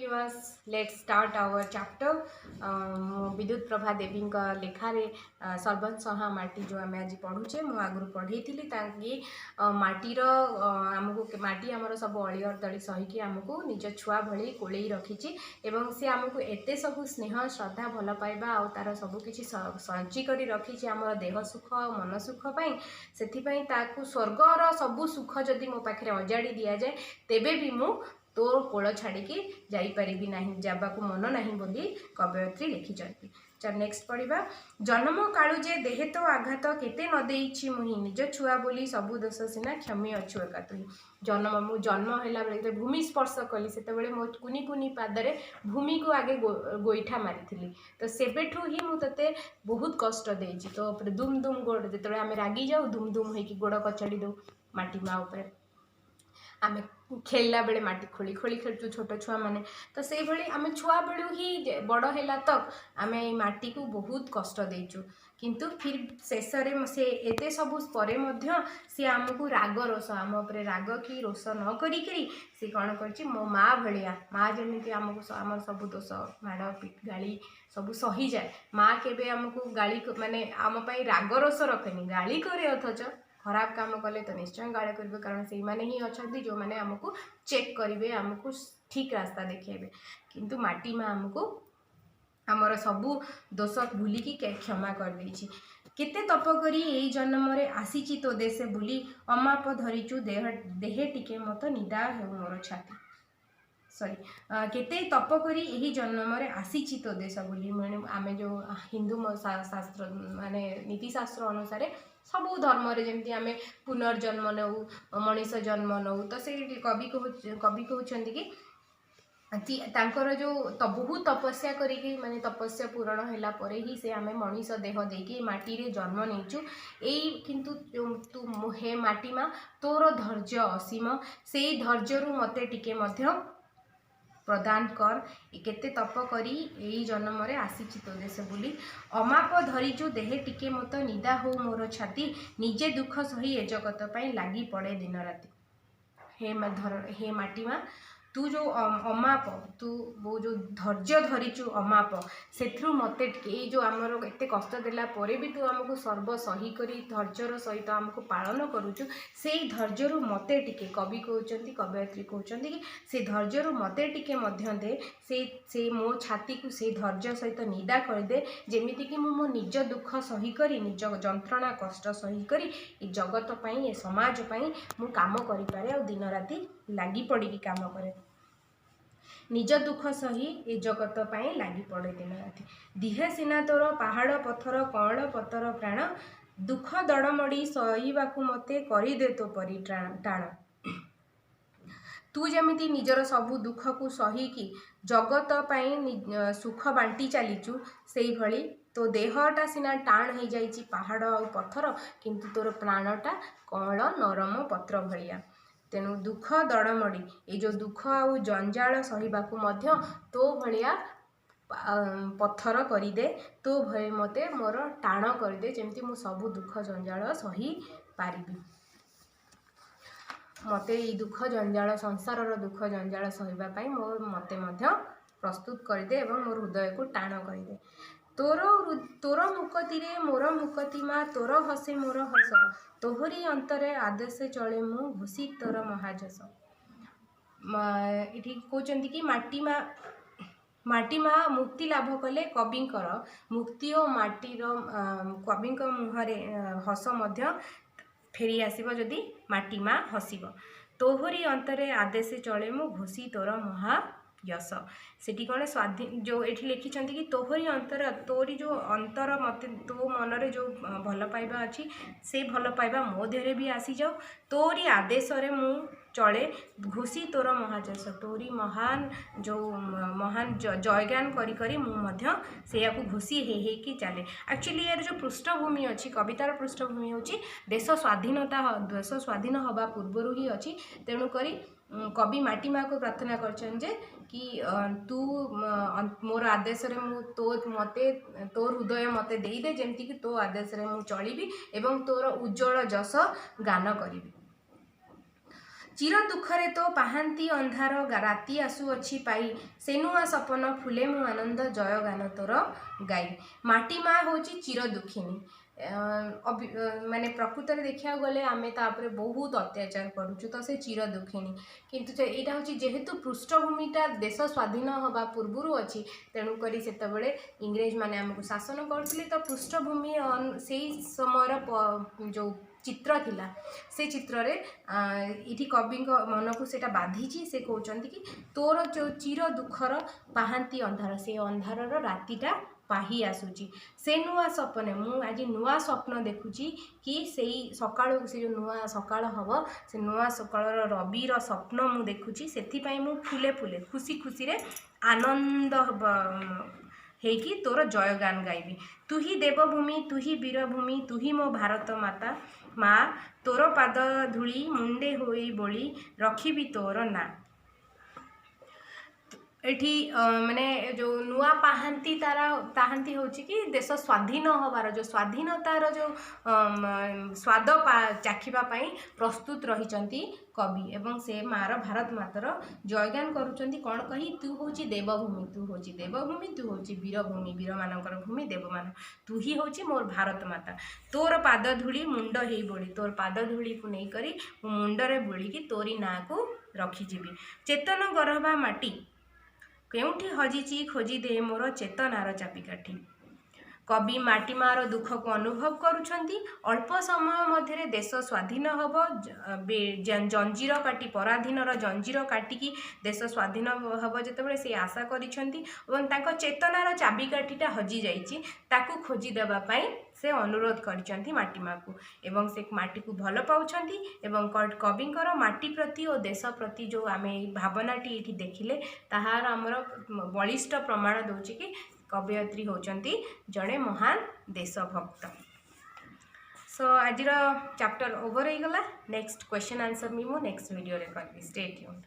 Viewers, let's start our chapter. ମୁଁ ବିଦ୍ୟୁତ ପ୍ରଭା ଦେବୀଙ୍କ ଲେଖାରେ ସର୍ବଂସହା ମାଟି ଯେଉଁ ଆମେ ଆଜି ପଢ଼ୁଛେ, ମୁଁ ଆଗରୁ ପଢ଼େଇଥିଲି ତାଙ୍କି ମାଟିର ଆମକୁ ମାଟି ଆମର ସବୁ ଅଳି ଅର୍ଦ୍ଦଳି ସହିକି ଆମକୁ ନିଜ ଛୁଆ ଭଳି କୋଳେଇ ରଖିଛି ଏବଂ ସେ ଆମକୁ ଏତେ ସବୁ ସ୍ନେହ, ଶ୍ରଦ୍ଧା, ଭଲ ପାଇବା ଆଉ ତାର ସବୁ କିଛି ସଞ୍ଚି କରି ରଖିଛି ଆମର ଦେହ ସୁଖ ଆଉ ମନ ସୁଖ ପାଇଁ। ସେଥିପାଇଁ ତାକୁ ସ୍ୱର୍ଗର ସବୁ ସୁଖ ଯଦି ମୋ ପାଖରେ ଅଜାଡ଼ି ଦିଆଯାଏ, ତେବେ ବି ମୁଁ ତୋ କୋଳ ଛାଡ଼ିକି ଯାଇପାରିବି ନାହିଁ, ଯିବାକୁ ମନ ନାହିଁ ବୋଲି କବୟିତ୍ରୀ ଲେଖିଛନ୍ତି। ଚାଲ, ନେକ୍ସଟ ପଢ଼ିବା। ଜନମ କାଳୁ ଯେ ଦେହେ ତୋ ଆଘାତ କେତେ ନ ଦେଇଛି ମୁହିଁ, ନିଜ ଛୁଆ ବୋଲି ସବୁ ଦୋଷ ସିନା କ୍ଷମି ଅଛୁ ଏକା ତୁହି। ଜନ୍ମ, ମୁଁ ଜନ୍ମ ହେଲା ବେଳେ ଯେତେବେଳେ ଭୂମି ସ୍ପର୍ଶ କଲି, ସେତେବେଳେ ମୋ କୁନି କୁନି ପାଦରେ ଭୂମିକୁ ଆଗେ ଗୋଇଠା ମାରିଥିଲି। ତ ସେବେଠୁ ହିଁ ମୁଁ ତୋତେ ବହୁତ କଷ୍ଟ ଦେଇଛି। ତୋ ଉପରେ ଦୁମ୍ ଦୁମ୍ ଗୋଡ଼, ଯେତେବେଳେ ଆମେ ରାଗି ଯାଉ, ଦୁମ୍ ଦୁମ୍ ହେଇକି ଗୋଡ଼ କଚାଡ଼ି ଦେଉ ମାଟି ମା ଉପରେ। ଆମେ ଖେଳିଲା ବେଳେ ମାଟି ଖୋଳି ଖୋଳି ଖେଳୁଛୁ ଛୋଟ ଛୁଆମାନେ। ତ ସେଇଭଳି ଆମେ ଛୁଆବେଳୁ ହିଁ ବଡ଼ ହେଲା ତକ୍ ଆମେ ଏଇ ମାଟିକୁ ବହୁତ କଷ୍ଟ ଦେଇଛୁ। କିନ୍ତୁ ଫିର୍ ଶେଷରେ ସେ ଏତେ ସବୁ ପରେ ମଧ୍ୟ ସେ ଆମକୁ ରାଗ ରୋଷ, ଆମ ଉପରେ ରାଗ କି ରୋଷ ନ କରିକିରି ସେ କ'ଣ କରିଛି? ମୋ ମା ଭଳିଆ, ମା ଯେମିତି ଆମକୁ ଆମର ସବୁ ଦୋଷ, ମାଡ଼, ଗାଳି ସବୁ ସହିଯାଏ। ମା କେବେ ଆମକୁ ଗାଳି, ମାନେ ଆମ ପାଇଁ ରାଗ ରୋଷ ରଖେନି, ଗାଳି କରେ। ଅଥଚ ଖରାପ କାମ କଲେ ତ ନିଶ୍ଚୟ ଗାଳି କରିବେ, କାରଣ ସେଇମାନେ ହିଁ ଅଛନ୍ତି ଯେଉଁମାନେ ଆମକୁ ଚେକ୍ କରିବେ, ଆମକୁ ଠିକ୍ ରାସ୍ତା ଦେଖାଇବେ। କିନ୍ତୁ ମାଟି ମା ଆମକୁ ଆମର ସବୁ ଦୋଷ ଭୁଲିକି କ୍ଷମା କରିଦେଇଛି। କେତେ ତପ କରି ଏଇ ଜନ୍ମରେ ଆସିଛି ତୋ ଦେଶେ ବୁଲି, ଅମାପ ଧରିଛୁ ଦେହ ଦେହେ ଟିକେ ମତ ନିଦା ହେଉ ମୋର ଛାତି। ସରି, କେତେ ତପ କରି ଏହି ଜନ୍ମରେ ଆସିଛି ତୋ ଦେଶ ବୋଲି। ମାନେ ଆମେ ଯେଉଁ ହିନ୍ଦୁ ଶାସ୍ତ୍ର, ମାନେ ନୀତିଶାସ୍ତ୍ର ଅନୁସାରେ ସବୁ ଧର୍ମରେ ଯେମିତି ଆମେ ପୁନର୍ଜନ୍ମ ନେଉ, ମଣିଷ ଜନ୍ମ ନେଉ, ତ ସେଇ କବି କହୁଛନ୍ତି କି ତାଙ୍କର ଯେଉଁ ବହୁତ ତପସ୍ୟା କରିକି, ମାନେ ତପସ୍ୟା ପୂରଣ ହେଲା ପରେ ହିଁ ସେ ଆମେ ମଣିଷ ଦେହ ଦେଇକି ମାଟିରେ ଜନ୍ମ ନେଇଛୁ ଏଇ। କିନ୍ତୁ ତୁ ହେ ମାଟି ମା, ତୋର ଧୈର୍ଯ୍ୟ ଅସୀମ, ସେଇ ଧୈର୍ଯ୍ୟରୁ ମୋତେ ଟିକେ ମଧ୍ୟ ପ୍ରଦାନ କର। କେତେ ତପ କରି ଏଇ ଜନ୍ମରେ ଆସିଛି ତୋ ଦେଶ ବୋଲି, ଅମାପ ଧରିଛୁ ଦେହେ ଟିକେ ମତ ନିଦା ହଉ ମୋର ଛାତି, ନିଜେ ଦୁଃଖ ସହି ଏ ଜଗତ ପାଇଁ ଲାଗି ପଡ଼େ ଦିନ ରାତି। ହେ ମା ଧର, ହେ ମାଟି ମା, ତୁ ଯେଉଁ ଅମାପ, ତୁ ଯେଉଁ ଧୈର୍ଯ୍ୟ ଧରିଛୁ ଅମାପ, ସେଥିରୁ ମୋତେ ଟିକେ ଏଇ ଯେଉଁ ଆମର ଏତେ କଷ୍ଟ ଦେଲା ପରେ ବି ତୁ ଆମକୁ ସର୍ବ ସହି କରି ଧୈର୍ଯ୍ୟର ସହିତ ଆମକୁ ପାଳନ କରୁଛୁ, ସେଇ ଧୈର୍ଯ୍ୟରୁ ମୋତେ ଟିକେ, କବି କହୁଛନ୍ତି, କବୟିତ୍ରୀ କହୁଛନ୍ତି କି ସେଇ ଧୈର୍ଯ୍ୟରୁ ମୋତେ ଟିକେ ମଧ୍ୟ ଦେ। ସେଇ ମୋ ଛାତିକୁ ସେଇ ଧୈର୍ଯ୍ୟ ସହିତ ନିଦା କରିଦେ, ଯେମିତିକି ମୁଁ ମୋ ନିଜ ଦୁଃଖ ସହି କରି, ନିଜ ଯନ୍ତ୍ରଣା କଷ୍ଟ ସହି କରି ଏ ଜଗତ ପାଇଁ, ଏ ସମାଜ ପାଇଁ ମୁଁ କାମ କରିପାରେ ଆଉ ଦିନ ରାତି ଲାଗି ପଡ଼ିକି କାମ କରେ। ନିଜ ଦୁଃଖ ସହି ଏ ଜଗତ ପାଇଁ ଲାଗି ପଡ଼େ ଦିନ ରାତି। ଦିହେ ସିନା ତୋର ପାହାଡ଼ ପଥର କଅଁଳ ପତର ପ୍ରାଣ, ଦୁଃଖ ଦଡ଼ମଡ଼ି ସହିବାକୁ ମୋତେ କରିଦେ ତୋ ପରି ଟାଣ। ତୁ ଯେମିତି ନିଜର ସବୁ ଦୁଃଖକୁ ସହିକି ଜଗତ ପାଇଁ ସୁଖ ବାଣ୍ଟି ଚାଲିଛୁ, ସେଇଭଳି ତୋ ଦେହଟା ସିନା ଟାଣ ହେଇଯାଇଛି ପାହାଡ଼ ଆଉ ପଥର, କିନ୍ତୁ ତୋର ପ୍ରାଣଟା କଅଁଳ ନରମ ପତ୍ର ଭଳିଆ। ତେଣୁ ଦୁଃଖ ଦଡ଼ମଡ଼ି, ଏଇ ଯେଉଁ ଦୁଃଖ ଆଉ ଜଞ୍ଜାଳ ସହିବାକୁ ମଧ୍ୟ ତୋ ଭଳିଆ ପଥର କରିଦେ, ତୋ ଭଳି ମୋତେ ମୋର ଟାଣ କରିଦେ, ଯେମିତି ମୁଁ ସବୁ ଦୁଃଖ ଜଞ୍ଜାଳ ସହିପାରିବି। ମୋତେ ଏଇ ଦୁଃଖ ଜଞ୍ଜାଳ, ସଂସାରର ଦୁଃଖ ଜଞ୍ଜାଳ ସହିବା ପାଇଁ ମୋତେ ମଧ୍ୟ ପ୍ରସ୍ତୁତ କରିଦେ ଏବଂ ମୋ ହୃଦୟକୁ ଟାଣ କରିଦେ। ତୋର ମୁକତିରେ ମୋର ମୁକତି ମା, ତୋର ହସେ ମୋର ହସ, ତୋହରି ଅନ୍ତରେ ଆଦେଶେ ଚଳେ ମୁଁ ଘୋଷି ତୋର ମହାଯଶ। ଏଠି କହୁଛନ୍ତି କି ମାଟି ମା ମୁକ୍ତି ଲାଭ କଲେ କବିଙ୍କର ମୁକ୍ତି ଓ ମାଟିର କବିଙ୍କ ମୁହଁରେ ହସ ମଧ୍ୟ ଫେରି ଆସିବ ଯଦି ମାଟି ମା ହସିବ। ତୋହରି ଅନ୍ତରେ ଆଦେଶେ ଚଳେ ମୁଁ ଘୋଷି ତୋର ମହା ଯଶ। ସେଠି କ'ଣ ସ୍ୱାଧୀନ ଯେଉଁ ଏଠି ଲେଖିଛନ୍ତି କି ତୋହରି ଅନ୍ତର, ତୋରି ଯେଉଁ ଅନ୍ତର ମୋତେ, ତୋ ମନରେ ଯେଉଁ ଭଲ ପାଇବା ଅଛି, ସେଇ ଭଲ ପାଇବା ମୋ ଦେହରେ ବି ଆସିଯାଉ। ତୋରି ଆଦେଶରେ ମୁଁ ଚଳେ ଘୋଷି ତୋର ମହାଯଶ। ତୋରି ମହାନ ଯେଉଁ ମହାନ ଜୟଗାନ କରି କରି ମୁଁ ମଧ୍ୟ ସେଇଆକୁ ଘୋଷି ହେଇ ହେଇକି ଚାଲେ। ଆକ୍ଚୁଆଲି ଏହାର ଯେଉଁ ପୃଷ୍ଠଭୂମି ଅଛି, କବିତାର ପୃଷ୍ଠଭୂମି ହେଉଛି ଦେଶ ସ୍ୱାଧୀନତା, ଦେଶ ସ୍ୱାଧୀନ ହେବା ପୂର୍ବରୁ ହିଁ ଅଛି। ତେଣୁକରି କବି ମାଟି ମାକୁ ପ୍ରାର୍ଥନା କରିଛନ୍ତି ଯେ କି ତୁ ମୋର ଆଦେଶରେ ମୁଁ ତୋ ମୋତେ ତୋ ହୃଦୟ ମୋତେ ଦେଇଦେ, ଯେମିତିକି ତୋ ଆଦେଶରେ ମୁଁ ଚଳିବି ଏବଂ ତୋର ଉଜ୍ଜଳ ଯଶ ଗାନ କରିବି। ଚିର ଦୁଃଖରେ ତୋ ପାହାନ୍ତି ଅନ୍ଧାର ରାତି ଆସୁଅଛି ପାଇ, ସେ ନୂଆ ସପନ ଫୁଲେ ମୁଁ ଆନନ୍ଦ ଜୟ ଗାନ ତୋର ଗାଇ। ମାଟି ମା ହେଉଛି ଚିର ଦୁଃଖିନୀ। ମାନେ ପ୍ରକୃତରେ ଦେଖିବାକୁ ଗଲେ ଆମେ ତା ଉପରେ ବହୁତ ଅତ୍ୟାଚାର କରୁଛୁ, ତ ସେ ଚିର ଦୁଃଖିନୀ। କିନ୍ତୁ ସେ ଏଇଟା ହେଉଛି, ଯେହେତୁ ପୃଷ୍ଠଭୂମିଟା ଦେଶ ସ୍ୱାଧୀନ ହେବା ପୂର୍ବରୁ ଅଛି, ତେଣୁକରି ସେତେବେଳେ ଇଂରେଜମାନେ ଆମକୁ ଶାସନ କରୁଥିଲେ। ତ ପୃଷ୍ଠଭୂମି ସେଇ ସମୟର ଯେଉଁ ଚିତ୍ର ଥିଲା, ସେ ଚିତ୍ରରେ ଏଇଠି କବିଙ୍କ ମନକୁ ସେଇଟା ବାଧିଛି। ସେ କହୁଛନ୍ତି କି ତୋର ଯେଉଁ ଚିର ଦୁଃଖର ପାହାନ୍ତି ଅନ୍ଧାର, ସେ ଅନ୍ଧାରର ରାତିଟା ପାହି ଆସୁଛି। ସେ ନୂଆ ସପନେ, ମୁଁ ଆଜି ନୂଆ ସ୍ୱପ୍ନ ଦେଖୁଛି କି ସେଇ ସକାଳୁ, ସେ ଯେଉଁ ନୂଆ ସକାଳ ହେବ, ସେ ନୂଆ ସକାଳର ରବିର ସ୍ୱପ୍ନ ମୁଁ ଦେଖୁଛି। ସେଥିପାଇଁ ମୁଁ ଫୁଲେ ଫୁଲେ ଖୁସି ଖୁସିରେ ଆନନ୍ଦ ହେଇକି ତୋର ଜୟଗାନ ଗାଇବି। ତୁହି ଦେବଭୂମି, ତୁହି ବୀରଭୂମି, ତୁହି ମୋ ଭାରତ ମାତା ମା, ତୋର ପାଦ ଧୂଳି ମୁଣ୍ଡେ ହୋଇ ବୋଳି ରଖିବି ତୋର ନାଁ। ଏଠି ମାନେ ଯେଉଁ ନୂଆ ପାହାନ୍ତି, ତାର ପାହାନ୍ତି ହେଉଛି କି ଦେଶ ସ୍ୱାଧୀନ ହେବାର ଯେଉଁ ସ୍ୱାଧୀନତାର ଯେଉଁ ସ୍ୱାଦ ଚାଖିବା ପାଇଁ ପ୍ରସ୍ତୁତ ରହିଛନ୍ତି କବି ଏବଂ ସେ ମାର, ଭାରତ ମାତାର ଜୟଗାନ କରୁଛନ୍ତି। କ'ଣ କହି? ତୁ ହେଉଛି ଦେବଭୂମି, ତୁ ହେଉଛି ଦେବଭୂମି, ତୁ ହେଉଛି ବୀରଭୂମି, ବୀରମାନଙ୍କର ଭୂମି, ଦେବମାନ, ତୁ ହିଁ ହେଉଛି ମୋର ଭାରତ ମାତା। ତୋର ପାଦ ଧୂଳି ମୁଣ୍ଡ ହେଇ ବୋଳି, ତୋର ପାଦ ଧୂଳିକୁ ନେଇକରି ମୁଁ ମୁଣ୍ଡରେ ବୋଳିକି ତୋରି ନାଁକୁ ରଖିଯିବି। ଚେତନ ଗରଭା ମାଟି କେଉଁଠି ହଜିଛି, ଖୋଜି ଦେ ମୋର ଚେତନାର ଚାବିକାଠି। କବି ମାଟି ମାର ଦୁଃଖକୁ ଅନୁଭବ କରୁଛନ୍ତି। ଅଳ୍ପ ସମୟ ମଧ୍ୟରେ ଦେଶ ସ୍ୱାଧୀନ ହେବ। ଜଞ୍ଜିର କାଟି, ପରାଧୀନର ଜଞ୍ଜିର କାଟିକି ଦେଶ ସ୍ୱାଧୀନ ହେବ ଯେତେବେଳେ, ସେ ଆଶା କରିଛନ୍ତି ଏବଂ ତାଙ୍କ ଚେତନାର ଚାବିକାଠିଟା ହଜିଯାଇଛି, ତାକୁ ଖୋଜି ଦେବା ପାଇଁ ସେ ଅନୁରୋଧ କରିଛନ୍ତି ମାଟି ମାକୁ ଏବଂ ସେ ମାଟିକୁ ଭଲ ପାଉଛନ୍ତି। ଏବଂ କବିଙ୍କର ମାଟି ପ୍ରତି ଓ ଦେଶ ପ୍ରତି ଯେଉଁ ଆମେ ଏଇ ଭାବନାଟି ଏଇଠି ଦେଖିଲେ, ତାହାର ଆମର ବଳିଷ୍ଠ ପ୍ରମାଣ ଦେଉଛି କି କବୟିତ୍ରୀ ହେଉଛନ୍ତି ଜଣେ ମହାନ ଦେଶଭକ୍ତ। ସୋ ଆଜିର ଚାପ୍ଟର ଓଭର ହେଇଗଲା। ନେକ୍ସଟ କ୍ୱେଶ୍ଚନ୍ ଆନ୍ସର୍ ବି ମୁଁ ନେକ୍ସଟ ଭିଡ଼ିଓରେ କରିବି। Stay tuned.